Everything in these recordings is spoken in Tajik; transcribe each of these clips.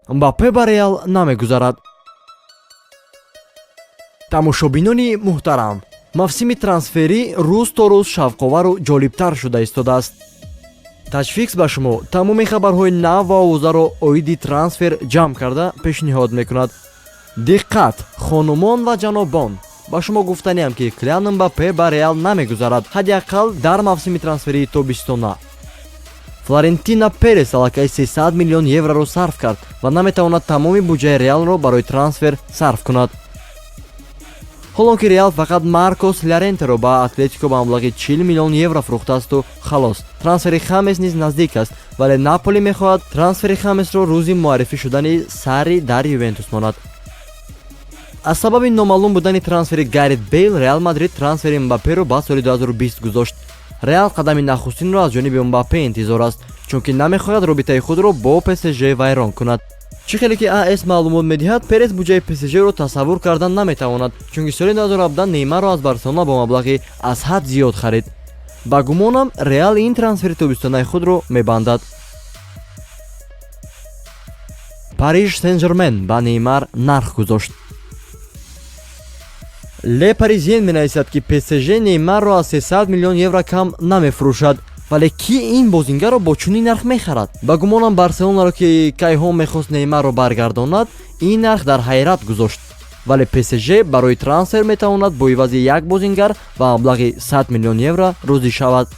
Мбаппе ба Реал намегузарад. Тамошобинони муҳтарам, мавсими трансферӣ рӯз то рӯз шавқовару ҷолибтар шуда истодааст. Тачфикс ба шумо тамоми хабарҳои нав ва овозаро оиди трансфер ҷамъ карда пешниҳод мекунад. Диққат, хонумон ва ҷанобон! Ба шумо гуфтаниам, ки Килиан Мбаппе ба Реал намегузарад, ҳадди ақал дар мавсими трансферии тобистона. Флорентино Перес аллакай 300 миллион евроро сарф кард ва наметавонад тамоми буҷаи Реалро барои трансфер сарф кунад. Ҳолон ки Реал фақат Маркос Лорентеро ба Атлетико ба маблағи 40 миллион евро фурӯхтаасту халос. Трансфери Хамес низ наздик аст, вале Наполи мехоҳад трансфери Хамесро рӯзи муаррифӣ шудани Сарри дар Ювентус монад. Аз сабаби номаълум будани трансфери Гарет Бейл, Реал Мадрид трансфери Мбапперо ба соли 2020 гузошт. Реал қадами нахустинро аз ҷониби Мбаппе интизор аст, чунки намехоҳад робитаи худро бо ПСЖ вайрон кунад. Чӣ хеле ки АС маълумот медиҳад, Перес буҷаи ПСЖ-ро тасаввур кардан наметавонад, чунки соли 2017 Неймарро аз Барселона бо маблағи аз ҳад зиёд харид. Ба гумонам, Реал ин трансфери тобистонаи худро мебандад. Париж Сен-Жермен ба Неймар нарх гузошт. Ле Паризиен менависад, ки ПСЖ Неймарро аз 300 миллион евро кам намефурӯшад. Вале ки ин бозингарро бо чунин нарх мехарад? Ба гумонам, Барселонаро, ки кайҳо мехост Неймарро баргардонад, ин нарх дар ҳайрат гузошт. Вале ПСЖ барои трансфер метавонад бо ивази як бозингар ва маблағи 100 миллион евро розӣ шавад.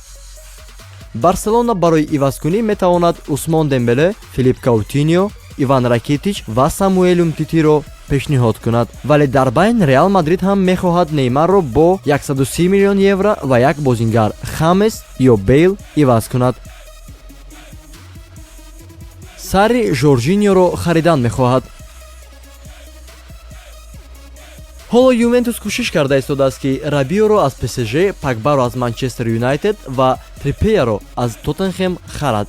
Барселона барои ивазкунӣ метавонад Усмон Дембеле, Филип Каутинио, Иван Ракитич ва Самуэл Умтитиро пешниҳод кунад. Вале дар байн Реал Мадрид ҳам мехоҳад Неймарро бо 130 миллион евро ва як бозингар, Хамес ё Бейл, иваз кунад. Сарри Жоржиньоро харидан мехоҳад. Ҳоло Ювентус кӯшиш карда истодааст, ки Рабиоро аз ПСЖ, Пагбаро аз Манчестер Юнайтед ва Трипеяро аз Тоттенхем харад.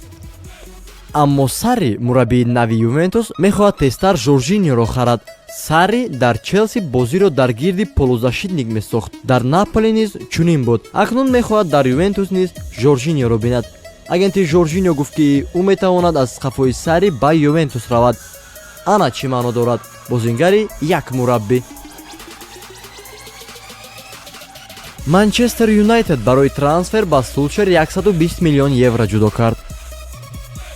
Аммо Сарри, мураббии нави Ювентус, мехоҳад тезтар Жоржиньоро харад. Сарри дар Челси бозиро дар гирди полузащитник месохт, дар Наполи низ чунин буд. Акнун мехоҳад дар Ювентус низ Жоржиньоро бинад. Агенти Жоржиньо гуфт, ки ӯ метавонад аз қафои Сарри ба Ювентус равад. Ана чӣ маъно дорад бозингари як мураббӣ. Манчестер Юнайтед барои трансфер ба Сулшер 120 миллион евро ҷудо кард.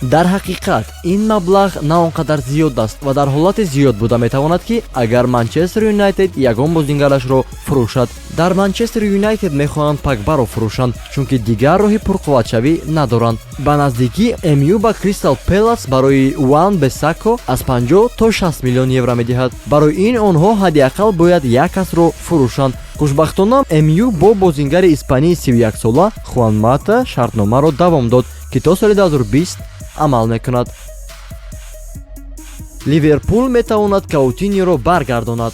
Дар ҳақиқат, ин маблағ на он қадар зиёд аст ва дар ҳолате зиёд буда метавонад, ки агар Манчестер Юнайтед ягон бозингарашро фурӯшад. Дар Манчестер Юнайтед мехоҳанд Пагбаро фурӯшанд, чунки дигар роҳи пурқувватшавӣ надоранд. Ба наздикӣ МЮ ба Кристал Пелас барои Уан Бесако аз 50 то 60 миллион евро медиҳад. Барои ин онҳо ҳадди ақал бояд як касро фурӯшанд. Хушбахтона, МЮ бо бозингари испании 31-сола Хуан Мата шартномаро давом дод, ки то соли 2020 амал мекунад. Ливерпул метавонад Каутиниро баргардонад.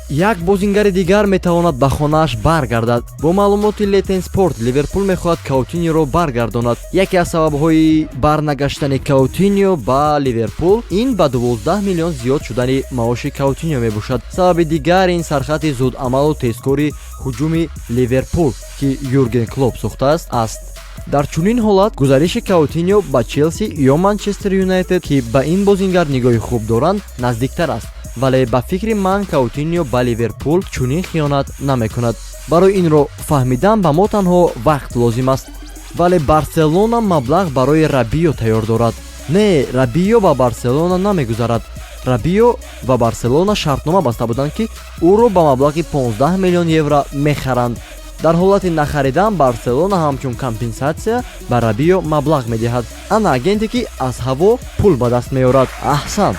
Як бозингари дигар метавонад ба хонааш баргардад. Бо маълумоти Летен Спорт, Ливерпул мехоҳад Каутиниро баргардонад. Яке аз сабабҳои барнагаштани Каутинио ба Ливерпул ин ба 12 миллион зиёд шудани маоши Каутинио мебошад. Сабаби дигар ин сархати зудамалу тезкори ҳуҷуми Ливерпул, ки Юрген Клоп сохтааст, аст. Дар чунин ҳолат гузариши Каутинио ба Челси ё Манчестер Юнайтед, ки ба ин бозингар нигоҳи хуб доранд, наздиктар аст. Вале ба фикри ман, Каутинио ба Ливерпул чунин хиёнат намекунад. Барои инро фаҳмидан ба мо танҳо вақт лозим аст. Вале Барселона маблағ барои Рабио тайёр дорад. Не, Рабио ба Барселона намегузарад. Рабио ва Барселона шартнома баста буданд, ки ӯро ба маблағи 15 миллион евро мехаранд. Дар ҳолати нахаридан Барселона ҳамчун компенсатсия ба Рабио маблағ медиҳад. Ана агенте, ки аз ҳаво пул ба даст меорад. Аҳсан.